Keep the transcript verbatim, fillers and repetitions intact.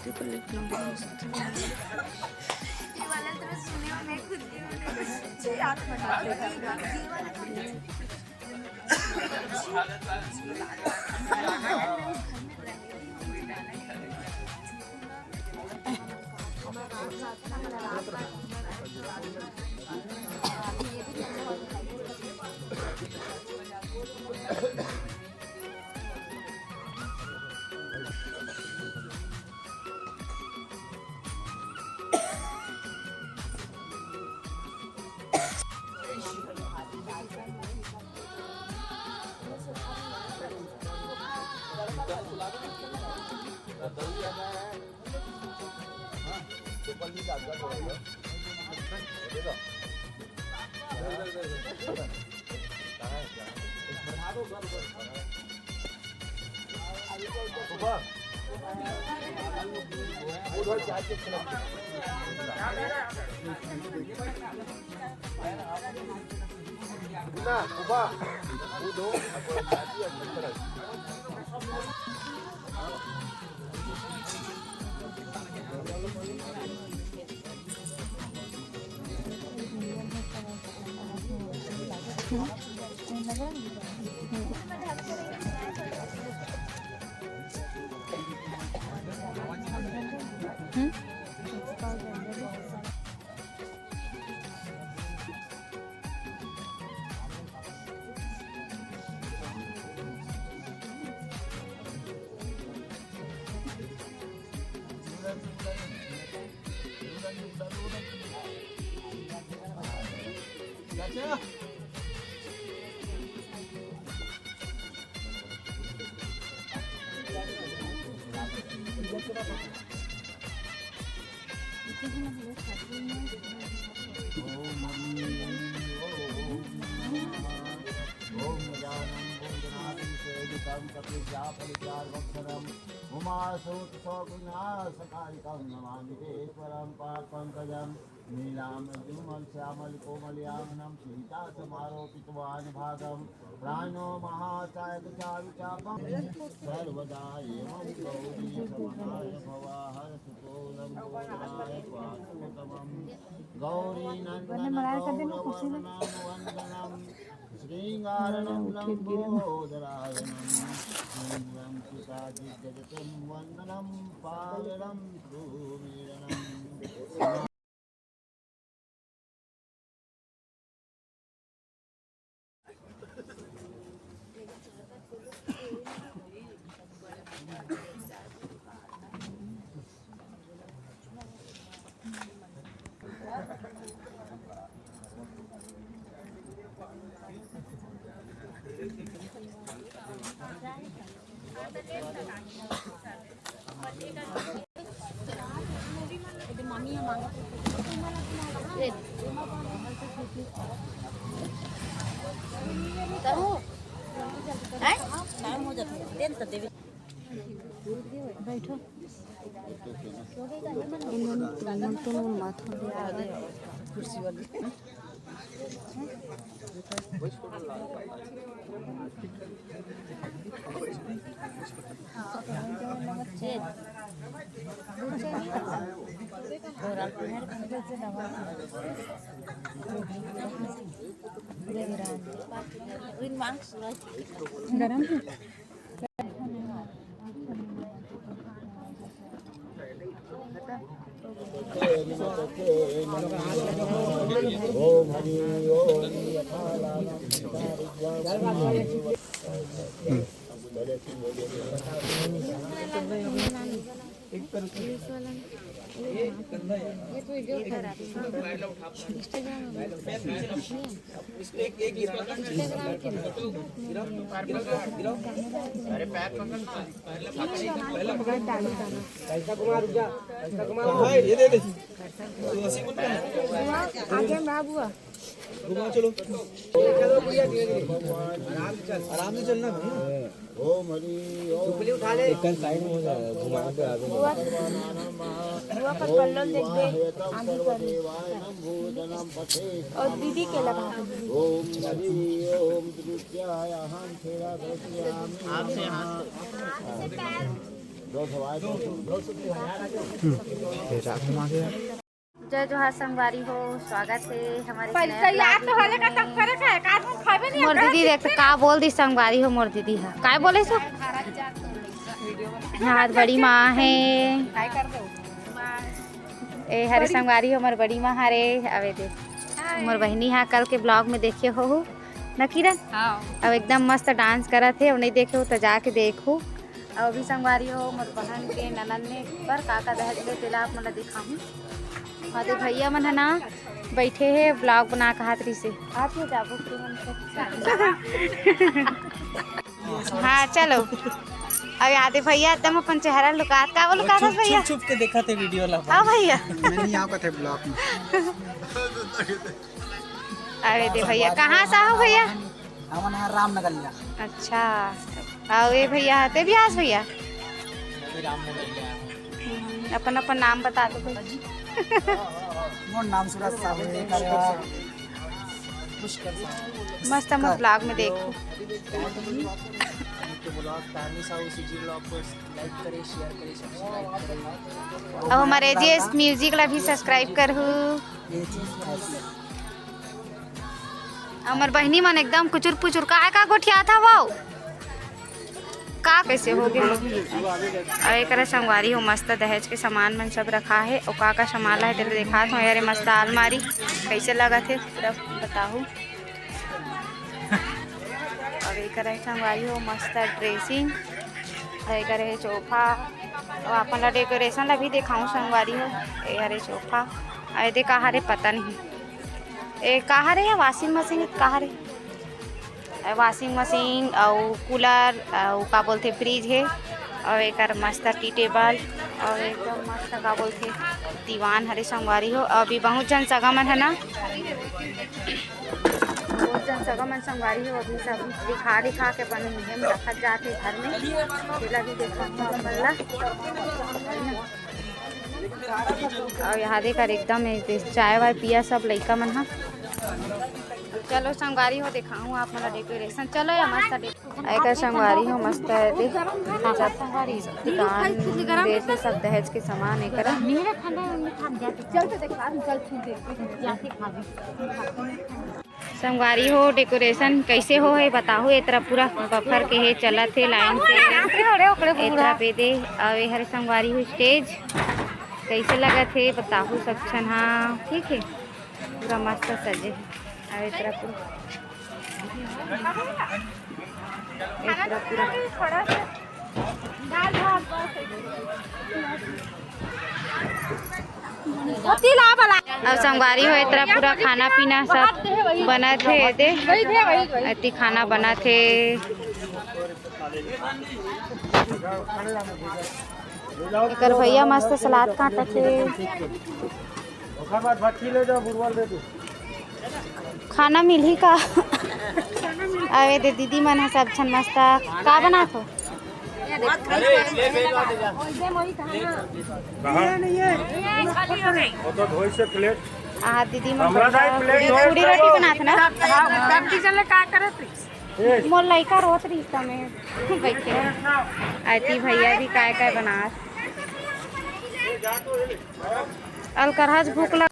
ये वाला तो मैं सुने हूँ, मैं खुद भी, मैंने अच्छी याद बना दी। ये वाला तो उमासूत सकुणासकारिकं नमामि तेश्वरं पादपङ्कजं। नीलांबुजं श्यामलकोमलयाननं सीतासमारोपितवान् भागं प्राणो महासायकचारुचापं सर्वदा एवं गौरी समनाय भवाहरसुतोलम्बोदराय पादोत्तमम्। गौरीनन्दनगौरवदनं वन्दनं श्रृङ्गारनं लम्बोदरायणं सिन्दूरं सुतादिग्गजतं वन्दनं पावनं सुमेलनम्। बैठो। इन्होंने तुरंत माथा कुर्सी वाली। गरम है। आगे में बुआ। घुमा चलो। आराम से चलना भैया। ओम हरि ओम। चुपली उठा ले। एक साइड में हो जाएगा, घुमा के आगे। बुआ, बुआ का कल्लो देख दे, आंधी कर। और दीदी के लगा। ओम हरि ओम। आपसे हाथ। जय जोहार संगवारी हो, स्वागत हे हमर इस नया vlog में। मोर दीदी देख त का बोल दिस संगवारी हो, मोर दीदी ह काय बोले सो? हाथ बड़ी माँ हे। ए हरे संगवारी हो, मोर बड़ी माँ हरे। अबे देख, मोर बहिनी हा कल के vlog में देखे होहू न किरण? हाँ। अब एकदम मस्त dance करत हे, अब नहीं देखे हो त जाके देखू। अउ अभी संगवारी हो, मोर बहन के ननद ने बर का का दहेज ले, तेला आप मन ला दिखाहूँ। हाँ, दे भैया मन ह ना बैठे हे, vlog बना कहत रहिसे। आप ही जाबो कि हम सब? हाँ, चलो। अब यादे भैया एकदम अपन चेहरा लुकात, का बोलू, का छुप, भैया? छुप, छुप के देखत हे video ला। हाँ भैया। मैं नहीं आओ कथे vlog में। अरे दे भैया, कहाँ से हो भैया? हमन ह रामनगर लिया। अच्छा, अउ ये भैया, ते भी आस भैया? मैं भी रामनगर लिया। हम्म, अपन अपन नाम बता दो भाई। मोर नाम सूरज साहू हे, एकर पुष्कर साहू। मस्त हम vlog में देखो। उनके vlog, तारनी साहू CG vlog को like करें, share करें, subscribe करें। अब हमारे AJS Music ला भी subscribe करहू। ये चीज ऐसी है। हमर बहिनी मन एकदम कुचुर पुचुर का, का गोठियात हवव? का कैसे हो गे? अउ एकरा संगवारी हो, मस्त दहेज के सामान मन सब रखा हे। अउ का का सामान ला हे, तेला देखात हव। अरे मस्त अलमारी कैसे लगत हे, पूरा बताहू। अउ एकरा संगवारी हो, मस्त dressing। अउ एकरा हे सोफा। अउ अपन ला decoration ला भी देखाऊं संगवारी हो। ए हरे सोफा। अउ एदे का हरे पता नहीं। ए, का हरे हे? Washing machine का हरे? ए, washing machine अउ cooler अउ का बोलथे fridge हे। अउ एकर मस्त tea table अउ एकदम मस्त का बोलथे दीवान हरे संगवारी हो। अभी बहुत झन सगा मन हे ना, बहुत झन सगा मन संगवारी हो, अभी सब दिखा दिखा के अपन मुहे में रखत जात हे घर में। तेला भी देखा अपन ला। अउ यहाँ देख कर एकदम ए, चाय वाय पिया सब लइका मन ह। चलो संगवारी हो, देखाऊँ आप मन ला decoration। चलो या मस्त डे-, एकर संगवारी हो मस्त हे, देख दुकान, देखे सब दहेज के सामान एकरा। चल तो देखा, चल फूल देख। संगवारी हो, decoration कैसे हो हे बताहू। ए तरफ पूरा buffer के हे, चलत हे line से। ए तरफ ए दे, अउ ए हरे संगवारी हो stage, कैसे लगत हे बताहू सब झन। हाँ, ठीक हे, पूरा मस्त सजे हे। अउ ए तरफ पूरा, ए तरफ पूरा अउ संगवारी हो, ए तरफ पूरा खाना पीना सब बनत हे, दे अति खाना बनत हे। एकर भैया मस्त सलाद काटत हे। ओकर बाद भट्ठी ले जाओ, बुरबल दे दू। खाना मिलही का? अउ ए दे दीदी मन ह सब झन मस्त का बनात हो? कहाँ? वो तो धोई से plate। आ दीदी मन हमरा सब दाई plate ये धोए पूरी रोटी बनात ना? सब्जी चले का करत रही? मोर लइका रोत रही त मैं बैठे। अति भैया भी काय काय बनात। अलकरहज भूख लग